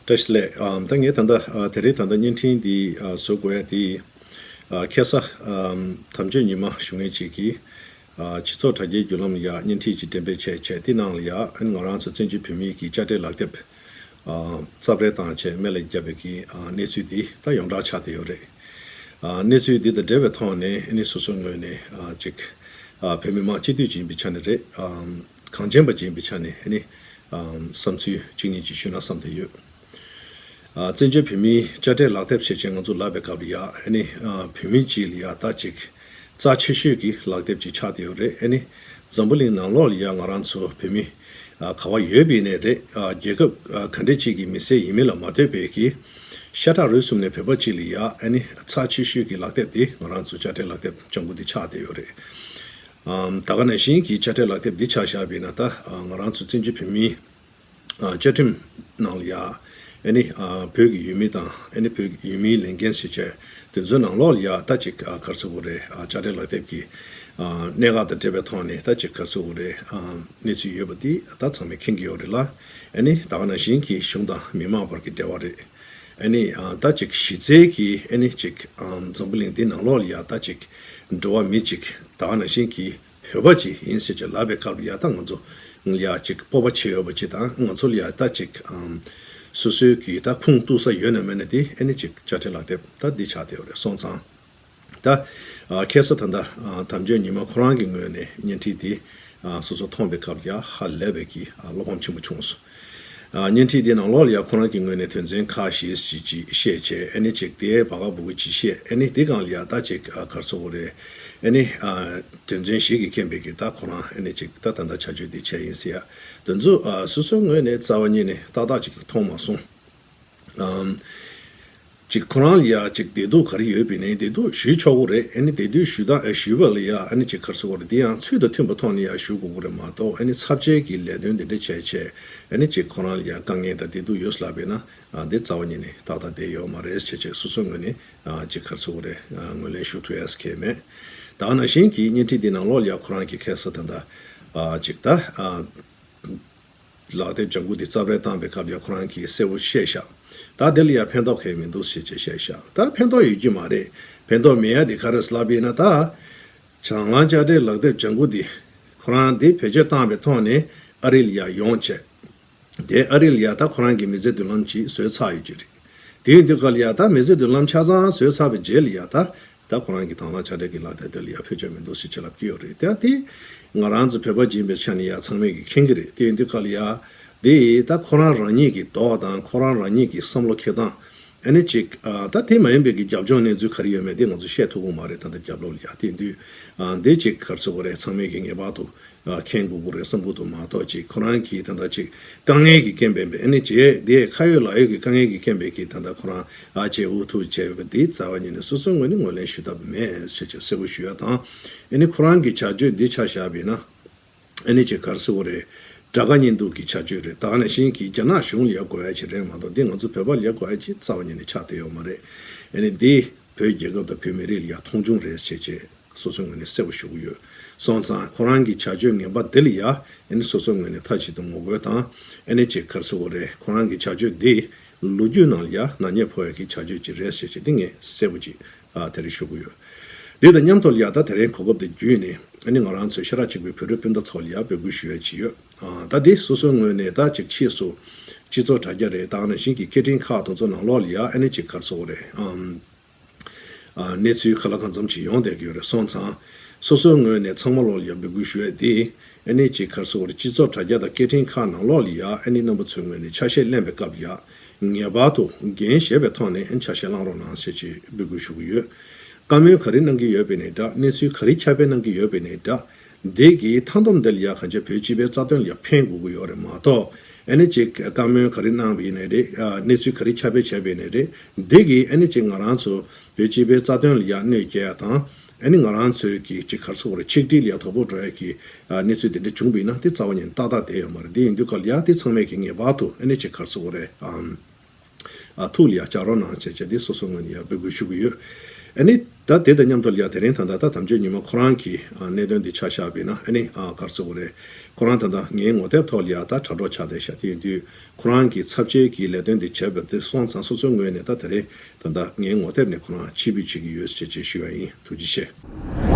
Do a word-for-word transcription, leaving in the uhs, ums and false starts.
བཀྲ་ཤིས་བདེ་ལེགས། ཨམ། ད་ངས་ད་ལྟ་ཨ་དེ་རིང་ད་ལྟ་བརྙན་འཕྲིན་འདི་ཨ་བཟོ་དགོས་ཡ་དེ། ཨ་ཁ་སང་ཨམ་དམ་ཆོས་ཉི་མ་ཞུ་མཁན་ཅིག་གིས་ཨ་སྤྱི་ཚོགས་དྲ་རྒྱའི་བརྒྱུད་ལམ་ཡ་བརྙན་འཕྲིན་ཅིག་འགྲེམས་སྤེལ་བྱས་བྱས་དེ་ནང་ལ་ཡ་ཨ་ནི་ང་རང་ཚོ་བཙན་བྱོལ་བོད་མིའི་གི་དཔྱ་ཁྲལ་ལག་དེབ་ཨ་རྩ་བྲལ་བཏང་བྱས་མེ་ལ་བརྒྱབ་པའི་གི་ཨ་གནས་ཚུལ་འདི་ད་ཡོངས་གྲགས་ཆགས་བསྡད་ཡོད་རེད། ཨ་གནས་ཚུལ་འདི་དང་འབྲེལ་བའི་ཐོག་ནས་ཨ་ནི་སོ་སོའི་ངོས་ནས་ཨ་ཅིག་ཨ་བོད་མི་མང་སྤྱི་འཐུས་ཅིག་ཡིན་པའི་ཆ་ནས་རེད། ཨམ་གངས་ཅན་པ་ཅིག་ཡིན་པའི་ཆ་ནས་ཨ་ནི་ཨམ་བསམ་ཚུལ་གཅིག་གཉིས་ཅིག་ཞུས་ན་བསམ་བསྡད་ཡོད། ཨ་བཙན་བྱོལ་བོད་མིའི་དཔྱ་ཁྲལ་ལག་དེབ་ཞེས་བྱས་ང་ཚོ་ལབ་པའི་སྐབས་ལ་ཡ་ཨ་ནི་ཨ་བོད་མི་གཅིག་ལ་ཡ་ད་ཅིག་རྩ་ཆེ་ཤོས་ཀྱི་ལག་དེབ་ཅིག་ཆགས་བསྡད་ཡོད་རེད། ཨ་ནི་འཛམ་བུ་གླིང་ནང་ལོགས་ལ་ཡ་ང་རང་ཚོ་བོད་མི་ཨ་ག་བ་ཡོད་པ་ཡིན་ནའི་རེད། ཨ་རྒྱལ་ཁབ་ཨ་ག་འདྲ་ཅིག་གི་མི་སེར་ཡིན་མིན་ལ་མ་ལྟོས་པའི་གི་ཤ་ཁྲག་རུས་གསུམ་ནས་བོད་པ་གཅིག་ལ་ཡ་ཨ་ནི་རྩ་ཆེ་ཤོས་ཀྱི་ལག་དེབ་དེ་ང་རང་ཚོ་དཔྱ་ཁྲལ་ལག་དེབ་ལྗང་གུ་འདི་ཆགས་བསྡད་ཡོད་རེད། ཨམ་ད་ག་ནང་བཞིན་གྱི་དཔྱ་ཁྲལ་ལག་དེབ་འདི་ཆ་བཞག་པ་ཡིན་ན་ད་ཨ་ང་རང་ཚོ་བཙན་བྱོལ་བོད་མིའི་ཨ་བཅའ་ཁྲིམས་ནང་ལ་ཡ་ཨ་ནི་ཨ་བོད་ཀྱི་ཡུལ་མི་དང་ཨ་ནི་བོད་ཀྱི་ཡུལ་མིའི་ལས་འགན་ཞེས་བྱས་དེ་ཚོའི་ནང་ལོགས་ལ་ཡ་ད་ཅིག་ཨ་ག་རེ་ཟེར་དགོས་རེད། ཨ་དཔྱ་ཁྲལ་ལག་དེབ་ཀྱི་ཨ་གནད་འགག་དང་འབྲེལ་བའི་ཐོག་ནས་ད་ཅིག་ག་རེ་ཟེར་དགོས་རེད། ཨ་གནས་ཚུལ་ཡོད་པ་འདི་ད་ཚང་མས་མཁྱེན་གྱི་ཡོད་རེད་ལ། ཨ་ནི་ད་ག་ནང་བཞིན་གྱི་གཞུང་དང་མི་མང་བར་གྱི་འབྲེལ་བ་རེད། ཨ་ནི་ཨ་ད་ཅིག་གཞི་རྩའི་གི་ཨ་ནི་ཅིག་ཨ་འཛམ་བུ་གླིང་འདི་ནང་ལོགས་ལ་ཡ་ད་ཅིག་འགྲོ་བ་མི་ཅིག་ད་ག་ནང་བཞིན་གྱི་བོད་པ་ཅིག་ཡིན་ཟེར་ཅིག་ལབ་པའི་སྐབས་ལ་ཡ་ད་ང་ཚོ་ལ་ཡ་ཅིག་སྤོབས་པ་བྱེད་འོས་པ་ཅིག་དང་ང་ཚོ་ལ་ཡ་ད་ཅིག་ཨམ་སོ་སོའི་གི་ད་ཁུངས་གཏུགས་ས་ཡོད་ན་མེད་ན་དེ་ཨ་ནི་ཅིག་དཔྱ་ཁྲལ་ལག་དེབ་ད་འདི་ཆགས་བསྡད་ཡོད་རེད། སོང་ཙང་ད་ཨ་ཁ་སང་ད་ལྟ་ཨ་དམ་ཆོས་ཉི་མ་ཁོ་རང་གི་ངོས་ནས་བརྙན་འཕྲིན་འདི་ཨ་སོ་སོ་མཐོང་པའི་སྐབས་ལ་ཡ་ཧ་ལས་པའི་གི་ཨ་བློ་ཕམ་ཆེན་པོ་བྱུང་སོང་། ཨ་བརྙན་འཕྲིན་འདི་ནང་ལོགས་ལ་ཡ་ཁོ་རང་གི་ངོས་ནས་དོན་ཚན་ཁག་བཞི་ཅིག་ཅིག་བཤད་བྱས་ཨ་ནི་ཅིག་དེའི་བར་སྐབས་སྦུ་གུ་ཅིག་བཤད་ཨ་ནི་དེ་སྒང་ལ་ཡ་ད་ཅིག་ཨ་ག་རེ་ཟེར་དགོས་རེད། ཨ་ནི་ཨ་དོན་ཚན་བཞི་གི་རྐྱེན་པས་ཀྱི་ད་ཁོ་རང་ཨ་ནི་ཅིག་ད་ད་ལྟ་བྱ་སྤྱོད་འདི་བྱས་ཡིན་ཟེར་ཡ་དེ་ཚོ་ཨ་སོ་སོའི་ངོས་ནས་རྩ་བ་ཉིད་ནས་ཏག་ཏག་ཅིག་མཐོང་མ་སོང་། ཨམ། ཅིག་ཁོ་རང་ལ་ཡ་ཅིག་བདེ་སྡུག་ག་རེ་ཡོད་པ་ཡིན་ནའི་བདེ་སྡུག་ཞུས་ཆོག་གི་རེད། ཨ་ནི་བདེ་སྡུག་ཞུས་དང་ཨ་ཞུས་པ་ལ་ཡ་ཨ་ནི་ཅིག་ག་རེ་ཟེར་དགོས་རེད། དེ་ཡང་ཚུལ་དང་མཐུན་པའི་ཐོག་ནས་ཡ་ཞུ་དགོས་ཀྱི་རེད་མ་གཏོགས་ཨ་ནི་ཚབས་ཆེའི་གི་ལས་དོན་དེ་འདྲ་བྱས་བྱས་ཨ་ནི་ཅིག་ཁོ་རང་ལ་ཡ་དཀའ་ངལ་དང་བདེ་སྡུག་ཡོད་ལབ་པས་ན་ཨ་འདི་རྩ་བ་ཉིད་ནས་ཏག་ཏག་བསྡད་ཡོད་མ་རེད་བྱས་བྱས་སོ་སོའི་ངོས་ནས་ཨ་ཅིག་ག་རེ་ཟེར་དགོས་རེད། ཨ་ངོས་ལེན་ཞུ་ཐུབ་ཡས་ཁེལ་མེད། ད་ག་ནང་བཞིན་གྱི་བརྙན་འཕྲིན་འདི་ནང་ལོགས་ལ་ཡ་ཁོ་རང་གི་ཁ་སང་ད་ལྟ་ཨ་ཅིག་ད་ཨ། ལག་དེབ་ལྗང་གུ་དེ་རྩ་བྲལ་བཏང་པའི་སྐབས་ལ་ཁོ་རང་གིས་གསལ་པོ་བཤད་ཤག་ད་དེ་ལ་ཡང་ཕན་ཐོགས་གང་ཡང་མི་འདུག་ཞེས་བྱས་བཤད་ཤག་ད་ཕན་ཐོགས་ཡོད་ཀྱི་མ་རེད། ཕན་ཐོགས་མེད་ཡ་དེ་ག་རེ་ལབ་པ་ཡིན་ན་ད། བྱང་ལམ་དཔྱ་ཁྲལ་ལག་དེབ་ལྗང་གུ་དེ་ཁོ་རང་དེ་བེད་སྤྱོད་བཏང་པའི་ཐོག་ནས་ཨ་རི་ལ་ཡང་ཡོང་བྱས། དེ་ཨ་རི་ལ་ཡང་ད་ཁོ་རང་གི་མི་ཚེ་མདུན་ལམ་ཅིག་བཟོས་ཚར་ཡོད་ཀྱི་རེད། དེ་ཡིན་དུས་ག་ལ་ཡང་ད་མི་ཚེ་མདུན་ལམ་ཆ་ཚང་བཟོས་ཚར་བའི་རྗེས་ལ་ཡང་ད། ད་ཁོ་རང་གི་དང་བླངས་དཔྱ་ཁྲལ་གྱི་ལག་དེབ་དེ་ལ་ཡང་ཕོད་ཆོག་མི་འདུག་ཟེར་ཅིག་ལབ་ཀྱི་ཡོད་རེད། དེ་དེ་ང་རང་ཚོ་བོད་པ་ཡིན་པའི་ཆ་ནས་ཡང་ཚང་མས་ཀྱི་མཁྱེན་གྱི་རེད། དེ་ཡིན་དུས་ག་ལ་ཡང་དེ་ད་ཁོ་རང་རང་ཉིད་ཀྱི་མདོག་དང་ཁོ་རང་རང་ཉིད་ཀྱི་བསམ་བློ་འཁྱེར་སྟངས་ཨ་ནི་ཅིག་ཨ་ད་དེ་མ་ཡིན་པའི་གི་རྒྱབ་ལྗོངས་གནས་ཚུལ་ག་རེ་ཡོད་མེད་དེ་ང་ཚོ་བཤད་ཐུབ་ཀྱི་མ་རེད། ད་ལྟ་རྒྱབ་ལོགས་ལ་ཡང་དེ་ཡིན་དུས་ཨ་འདི་ཅིག་ག་རེ་ཟེར་དགོས་རེད། ཚང་མས་ཀྱི་ངེས་པར་དུ་ཨ་མཁྱེན་དགོས་ཀྱི་རེད་བསམ་གྱི་འདུག་མ་གཏོགས་ཅིག་ཁོ་རང་གིས་ད་ལྟ་ཅིག་དཀའ་ངལ་གྱི་རྐྱེན་པས་ཨ་ནི་བྱས་དེ་ཁ་ཡོད་ལག་ཡོད་ཀྱི་དཀའ་ངལ་གྱི་རྐྱེན་པས་ཀྱི་ད་ལྟ་ཁོ་རང་ཨ་ཅེ་འུ་ཐུག་བྱས་པ་འདི་རྩ་བ་ཉིད་ནས་སོ་སོའི་ངོས་ནས་ངོས་ལེན་ཞུ་ཐབས་མེད་ཟེར་ཅིག་གསལ་པོ་ཞུ་ཡ་དང་། ཨ་ནི་ཁོ་རང་གི་བྱ་སྤྱོད་འདི་ཆ་བཞག་པ་ཡིན་ན་ཨ་ནི་ཅིག་ག་རེ་ཟེར་དགོས་རེད། དགྲ་དགའ་གཉེན་སྡུག་གི་བྱ་སྤྱོད་རེད། ད་ག་ནང་བཞིན་གྱི་རྒྱ་ནག་གཞུང་ལ་ཡ་དགོས་ཡ་ཅིག་རེད་མ་གཏོགས་འདི་ང་ཚོ་བོད་པ་ལ་ཡ་དགོས་ཡ་ཅིག་རྩ་བ་ཉིད་ནས་ཆགས་བསྡད་ཡོད་མ་རེད། ཨ་ནི་འདི་བོད་རྒྱལ་ཁབ་དང་བོད་མི་རིགས་ལ་ཡ་མཐོང་ཆུང་རེད་ཟེར་བྱས། སོ་སོའི་ངོས་ནས་གསལ་པོ་ཞུ་གི་ཡོད། སོང་ཙང་ཁོ་རང་གི་བྱ་སྤྱོད་ངན་པ་འདི་ལ་ཡ་ཨ་ནི་སོ་སོའི་ངོས་ནས་མཐའ་གཅིག་ཏུ་ངོ་རྒོལ་དང་ཨ་ནི་ཅིག་ག་རེ་ཟེར་དགོས་རེད། ཁོ་རང་གི་བྱ་སྤྱོད་འདི་ལོ་རྒྱུས་ནང་ལ་ཡ་ནག་ཉེས་ཕོག་ཡ་གི་བྱ་སྤྱོད་ཅིག་རེད་ཟེར་བྱས་འདི་ངས་གསལ་པོ་ཅིག་ཨ་དེ་རིང་ཞུ་གི་ཡོད། འདི་དང་མཉམ་དུ་ལ་ཡ་ད་དེ་རིང་གོ་སྐབས་འདི་བརྒྱུད་ནས་ཨ་ནི་ང་རང་ཚོའི་ཤེས་རབ་གཅིག་པའི་བོད་རིགས་སྤུན་ཟླ་ཚོ་ལ་ཡ་འབོད་སྐུལ་ཞུ་ཡ་ཅིག་ཡོད། ཨ་ད་འདི་སོ་སོའི་ངོས་ནས་ད་ཅིག་ཕྱིས་སུ་སྤྱི་ཚོགས་དྲ་རྒྱ་རེད། ད་ག་ནང་བཞིན་གྱི་སྐད་འཕྲིན་ཁག་དེ་ཚོ་ནང་ལོགས་ལ་ཡ་ཨ་ནི་ཅིག་ག་རེ་ཟེར་དགོས་རེད། ཨམ། ཨ་གནས་ཚུལ་གང་ལ་གང་འཚམ་ཅིག་ཡོང་བསྡད་ཀྱི་ཡོད་རེད། སོང་ཙང་སོ་སོའི་ངོས་ནས་ཚང་མ་ལོག་ལ་ཡང་འབོད་སྐུལ་ཞུ་ཡ་དེ་ཨ་ནི་ཅིག་ག་རེ་ཟེར་དགོས་རེད། སྤྱི་ཚོགས་དྲ་རྒྱ་དང་སྐད་འཕྲིན་ཁག་ནང་ལོགས་ལ་ཡ་ཨ་ནི་རྣམ་པ་ཚོའི་ངོས་ནས་ཆ་ཤས་ལེན་པའི་སྐབས་ལ་ཡ་ངེས་པར་དུ་འགན་བཞེས་པའི་ཐོག་ནས་ཨ་ནི་ཆ་ཤས་བླང་རོགས་གནང་ཞེས་ཅིག་འབོད་སྐུལ་ཞུ་གི་ཡོད། བཀའ་མོལ་ག་རེ་གནང་གི་ཡོད་པ་ཡིན་ནའི་འདྲ། གནས་ཚུལ་ག་རེ་ཁྱབ་སྤེལ་གནང་གི་ཡོད་པ་ཡིན་ནའི་འདྲ། འདི་གི་མཐའ་སྡོམ་འདི་ལ་ཡ་གང་ཅི་བོད་སྤྱི་པའི་རྩ་དོན་ལ་ཡ་ཕན་དགོས་ཀྱི་ཡོད་རེད་མ་གཏོགས། ཨ་ནི་ཅིག་བཀའ་མོལ་ག་རེ་གནང་བ་ཡིན་ནའི་རེད། ཨ་གནས་ཚུལ་ག་རེ་ཁྱབ་སྤེལ་བྱས་པ་ཡིན་ནའི་རེད། འདི་གིས་ཨ་ནི་ཅིག་ང་རང་ཚོ་བོད་སྤྱི་པའི་རྩ་དོན་ལ་ཡ་གནོད་སྐྱེལ་ཡ་དང་། ཨ་ནི་ང་རང་ཚོའི་གི་ཅིག་ག་རེ་ཟེར་དགོས་རེད། ཆིག་སྒྲིལ་ལ་ཡ་དོ་ཕོག་འགྲོ་ཡ་གི་ཨ་གནས་ཚུལ་དེ་འདྲ་བྱུང་བ་ཡིན་ན་དེ་རྩ་བ་ཉིད་ནས་ཏག་ཏག་བསྡད་ཡོད་མ་རེད། དེ་ཡིན་དུས་ག་ལ་ཡ་དེ་ཚང་མས་གི་ངེས་པར་དུ་ཨ་ནི་ཅིག་ག་རེ་ཟེར་དགོས་རེད། ཨམ། ཨ་ཐུགས་ལ་ཡ་བཞག་རོགས་གནང་བྱས་བྱས་དེ་སོ་སོའི་ངོས་ནས་ཡ་འབོད་སྐུལ་ཞུ་གི་ཡོད། ཨ་ནི་ ད་དེ་དང་མཉམ་དུ་ལ་ཡ་དེ་རིང་ད་ལྟ་ད་དམ་ཆོས་ཉི་མ་ཁོ་རང་གི་ཨ་གནད་དོན་འདི་ཆ་བཞག་པ་ཡིན་ན། ཨ་ནི་ཨ་ག་རེ་ཟེར་དགོས་རེད། ཁོ་རང་ད་ལྟ་ངའི་ངོ་དེབ་ཐོག་ལ་ཡ་ད་དྲ་གྲོགས་ཆགས་བསྡད་ཤག་དེ་ཡིན་དུས་ཁོ་རང་གི་ཚབ་བྱས་ཀྱི་ལས་དོན་འདི་བྱས་པ་དེ་སོང་ཙང་། སོ་སོའི་ངོས་ནས་ད་དེ་རིང་ད་ལྟ་ངའི་ངོ་དེབ་ནས་ཁོ་རང་ཕྱིར་འབུད་བྱེད་ཀྱི་ཡོད་ཅེས་ཅེས་ཞུ་བ་ཡིན། ཐུགས་རྗེ་ཆེ།